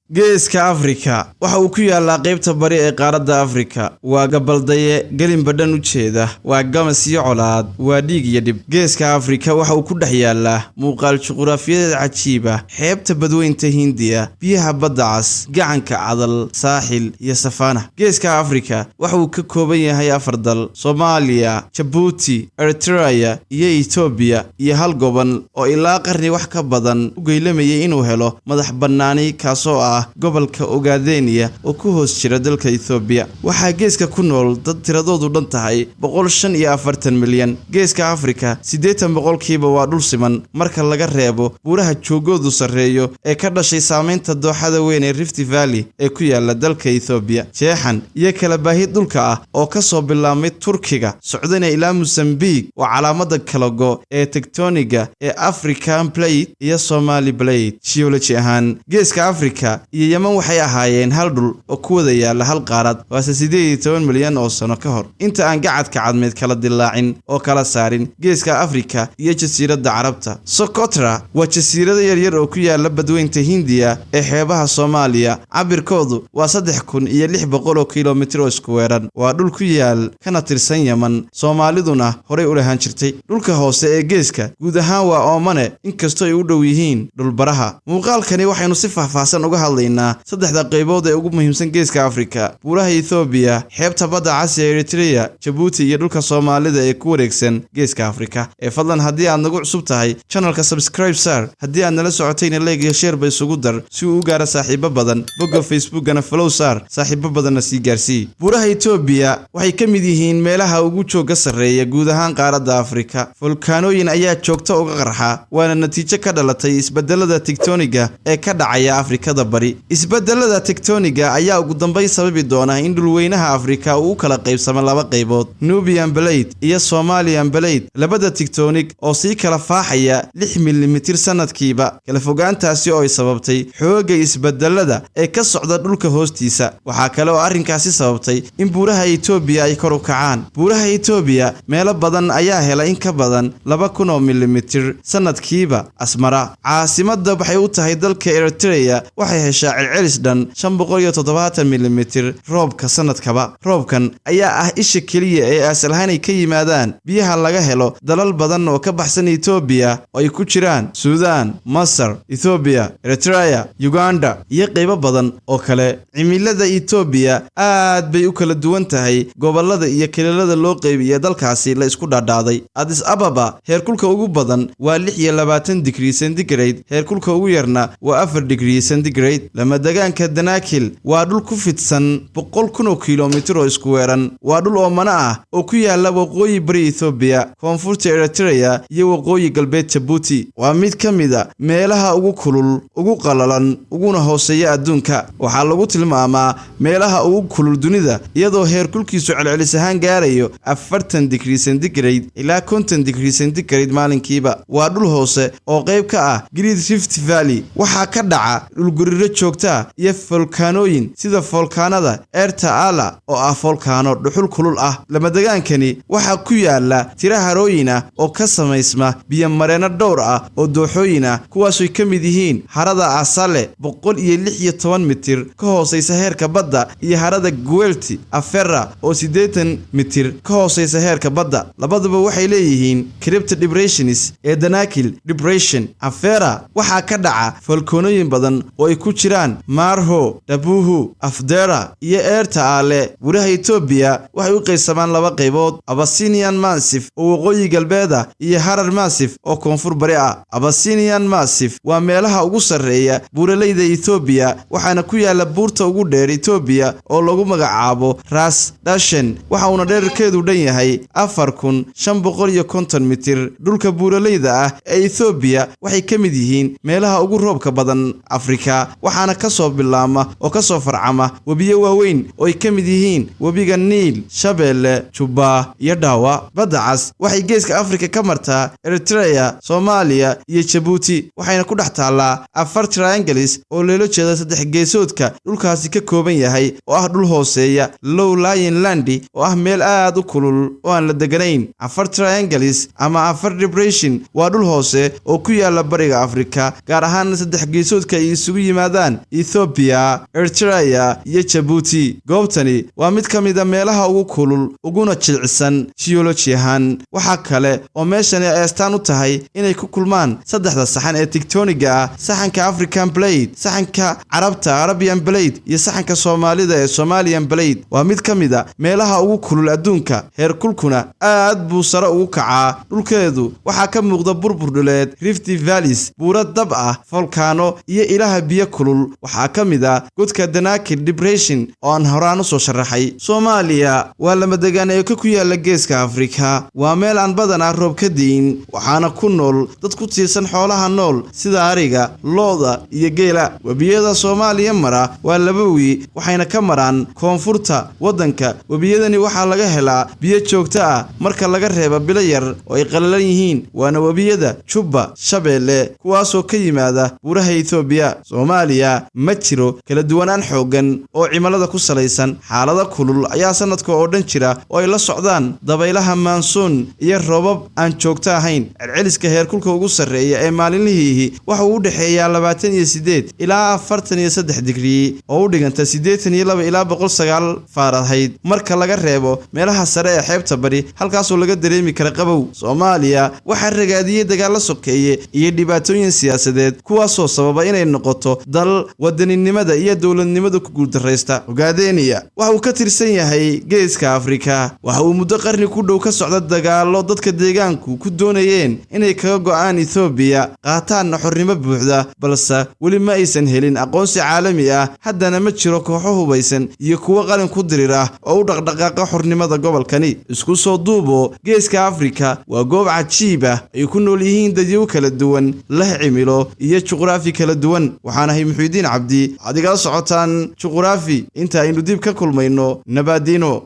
Geeska Afrika waxa uu ku yaalaa qaybta bari ee qaaradda Afrika. Waa gabaldaye gelinba dhan u jeeda, waa gamas iyo colaad, waa dhiig iyo dhib. Geeska Afrika waxa uu ku dhex yaalaa muuqaal juqraafiyeed cajiib ah: xeebta Badweynta Hindiya, biyaha Badda Cas, Gacanka Cadal, saaxil iyo safaana. Geeska Afrika waxa uu ka kooban yahay afar dal: Soomaaliya, Jabuuti, Eritrea iyo Itoobiya, iyo hal gobol oo ilaa qarni wax ka badan u geylamayay inuu helo madax bannaani, kaasoo ah gobolka Ogaadeniya oo ku hoos jira dalka Itoobiya. Waxaa geeska ku nool dad tiradoodu dhan tahay 145 milyan. Geeska Afrika 80% waa dhul siman, marka laga reebo buuraha joogoodu sarreeyo ee ka dhashay saameynta dooxada weyn ee Rift Valley ee ku yaala dalka Itoobiya. Jeexan iyo kala baahi dhulka ah oo ka soo bilaabmay Turkiga, socdana ilaa Mosambique, waa calaamada kala go ee tectoniga ee African Plate iyo Somali Plate. Geology ahaan, Geeska Afrika iyo Yemen waxay ahaayeen hal dhul oo ku wada yaala hal qaarad, waase 18 milyan oo sano ka hor, inta aan Gacadka Cadmeed kala dilaacin oo kala saarin Geeska Afrika iyo Jasiiradda Carabta. Socotra waa jasiirado yaryar oo ku yaala Badweynta Hindiya ee xeebaha Soomaaliya. Cabirkoodu waa 3600 oo kilomitir oo isku weeran. Waa dhul ku yaal kana tirsan Yemen, Soomaaliduna horay u lahaan jirtay. Dhulka hoose ee geeska guud ahaan waa oomane, inkastoo ay u dhow yihiin dhulbaraha. Muuqaalkani waxaynu si faahfaahsan uga hadlaynaa saddexda qaybood ee ugu muhiimsan Geeska Afrika: buuraha Ethoobiya, xeebta Badda Cas ee Eritrea, Jabuuti iyo dhulka Soomaalida ee ku wareegsan Geeska Afrika. Ee fadlan, haddii aad nagu cusub tahay channelka, subscribe saar. Haddii aad nala socotayna, like iyo share ba isugu dar si uu u gaaro saaxiibo badan. Bogga Facebookana follow saar, saaxiibo badanna sii gaarsii. Buuraha Etoobiya waxay ka mid yihiin meelaha ugu joogga sarreeya guud ahaan qaaradda Afrika. Volkaanooyin ayaa joogto uga qarxa, waana natiijo ka dhalatay isbedelada tigtoniga ee ka dhacaya Afrikada Bari. Isbedelada tectoniga ayaa ugu dambayn sababi doona in dhulweynaha Afrika uu u kala qaybsamo laba qaybood: Nubian Plate iyo Somalian Plate. Labada tectonic oo sii kala faaxaya 6 milimitir sanadkiiba, kala fogaantaasi oo ay sababtay xoogga isbedelada ee ka socda dhulka hoostiisa. Waxaa kale oo arrinkaasi sababtay in buuraha Itoobiya ay kor u kacaan. Buuraha Itoobiya meelo badan ayaa hela in ka badan 2000 oo milimitir sanadkiiba. Asmara, caasimadda waxay u tahay dalka Eritrea, waxay heshaa celcelis dhan 570 milimitir roobka sanadkaba. Roobkan ayaa ah isha keliya ee asalahaan ay ka yimaadaan biyaha laga helo dalal badan oo ka baxsan Itoobiya, oo ay ku jiraan Suudaan, Masar, Ethoobiya, Eritrea, Uganda iyo qaybo badan oo kale. Cimilada Itoobiya aad bay u kala duwan tahay gobollada iyo kililada loo qaybiya dalkaasi la isku dhaadhaaday. Addis Ababa heerkulka ugu badan waa 26 digrii centigrade, heerkulka ugu yarna waa 4 digrii centigrade. Lamadagaanka Danakil waa dhul ku fidsan 100,000 oo kilomitir oo isku weeran. Waa dhul oomana ah oo ku yaala waqooyi bari Ethoobiya, koonfurta Eritrea iyo waqooyi galbeed Jabuuti. Waa mid ka mid a meelaha ugu kulul, ugu qalalan, uguna hooseeya adduunka. Waxaa lagu tilmaamaa meelaha ugu kulul dunida, iyadoo heerkulkiisu celcelis ahaan gaarayo 40 digrii centigrade ilaa 50 digrii centigrade maalinkiiba. Waa dhul hoose oo qayb ka ah Great Rift Valley. Waxaa ka dhaca dhulgariiro joogta iyo folkaanooyin, sida foolkaanada Erta Ala oo ah foolkaano dhuxul kulul ah. Lamadegaankani waxaa ku yaala tira harooyin ah oo ka samaysma biyomareenno dhowr ah oo dooxooyin ah, kuwaasooy ka mid yihiin harada Asale, 116 mitir ka hooseysa heerka badda, iyo harada Guelti Afera oo 80 mitir ka hooseysa heerka badda. Labaduba waxay leeyihiin crypt depressions ee Danakil Depression. Afera waxaa ka dhaca falkoonooyin badan oo ay ku jiraan Marho, Dabuhu, Afdera iyo Eerta Aale. Buuraha Itoobiya waxay u qaybsamaan laba qaybood: Abyssinian Massif oo waqooyi galbeed ah iyo Harar Massif oo koonfur bari ah. Abyssinian Massif waa meelaha ugu sarreeya buuraleyda Itoobiya, waxaana ku yaala buurta ugu dheer Itoobiya oo lagu magacaabo Ras Dashen, waxa uuna dhererkeedu dhan yahay 4550 mitir. Dhulka buuraleyda ah ee Itoobiya waxay ka mid yihiin meelaha ugu roobka badan Afrika, waxaana kasoo bilaama oo kasoo farcama webiyo waaweyn oo ay ka mid yihiin webiga Niil, Shabeelle, Jubba iyo Dhaawa. Badda Cas waxay Geeska Afrika ka martaa Eritrea, Soomaaliya iyo Jabuuti, waxayna ku dhex taallaa Afar Triangles oo loola jeeda saddex geesoodka dhulkaasi ka kooban yahay, oo ah dhul hooseeya, low lying land, oo ah meel aad u kulul oo aan la deganayn. Afar Triangles ama Afar Depression waa dhul hoose oo ku yaala bariga Afrika, gaar ahaan saddex geesoodka ay isugu yimaadaan. yimaadaan Ethoobiya, Eritrea iyo Jabuuti. Goobtani waa mid ka mid a meelaha ugu kulul uguna jilcisan jiyoloji ahaan. Waxaa kale oo meeshani ay astaan u tahay inay ku kulmaan saddexda saxan ee tigtoniga ah: saxanka African Plate, saxanka Carabta Arabian Plate iyo saxanka Soomaalida ee Somalian Plate. Waa mid ka mid a meelaha ugu kulul adduunka, heerkulkuna aad buu sare ugu kacaa. Dhulkeedu waxaa ka muuqda burbur dhuleed, rift valleys, buuro dab ah, folkaano iyo ilaha biyo kulul. Waxaa ka mid ah godka Danakil Depression oo aan horaan usoo sharaxay. Soomaaliya waa lamadegaan ee ku yaala Geeska Afrika. Waa meel aan badanaa roob ka di'in, waxaana ku nool dad ku tiirsan xoolaha nool sida ariga, lo'da iyo geela. Webiyada Soomaaliya mara waa laba webi, waxayna ka maraan koonfurta waddanka. Webiyadani waxaa laga helaa biyo joogto ah marka laga reebo bilo yar oo ay qalalan yihiin, waana webiyada Jubba, Shabeelle, kuwaasoo ka yimaada buuraha Etoobiya. Soomaaliya ma jiro kala duwanaan xooggan oo cimilada ku salaysan. Xaalado kulul ayaa sanadka oo dhan jira oo ay la socdaan dabaylaha monsoon iyo roobab aan joogto ahayn. Celceliska heerkulka ugu sarreeya ee maalinlihiihi waxa uu u dhexeeyaa 28 ilaa 43 digrii, oo u dhiganta 82 ilaa 109 Fahrenheit, marka laga reebo meelaha sare ee xeebta bari, halkaasoo laga dareemi kara qabow. Soomaaliya waxaa ragaadiyey dagaalo sokeeye iyo dhibaatooyin siyaasadeed, kuwaasoo sababa inay noqoto dal wadaninimada iyo dowladnimada ku guuldaraysta. Ogaadeniya waxa uu ka tirsan yahay Geeska Afrika. Waxa uu muddo qarni ku dhow ka socda dagaalo dadka deegaanku ku doonayeen inay kaga go'aan Ethoobiya, qaataanna xornimo buuxda, balse weli ma aysan helin aqoonsi caalami ah. Haddana ma jiro kooxo hubaysan iyo kuwo qalin ku dirir ah oo u dhaqdhaqaaqa xornimada gobolkani. Isku soo duubo, Geeska Afrika waa goob cajiib ah ay ku nool yihiin dadyo kala duwan leh, cimilo iyo juqraafi kala duwan. Waxaan ahay Muxuudiin Cabdi, waxaad igala socotaan Juqraafi. Inta aynu dib ka kulmayno, nabaadiino.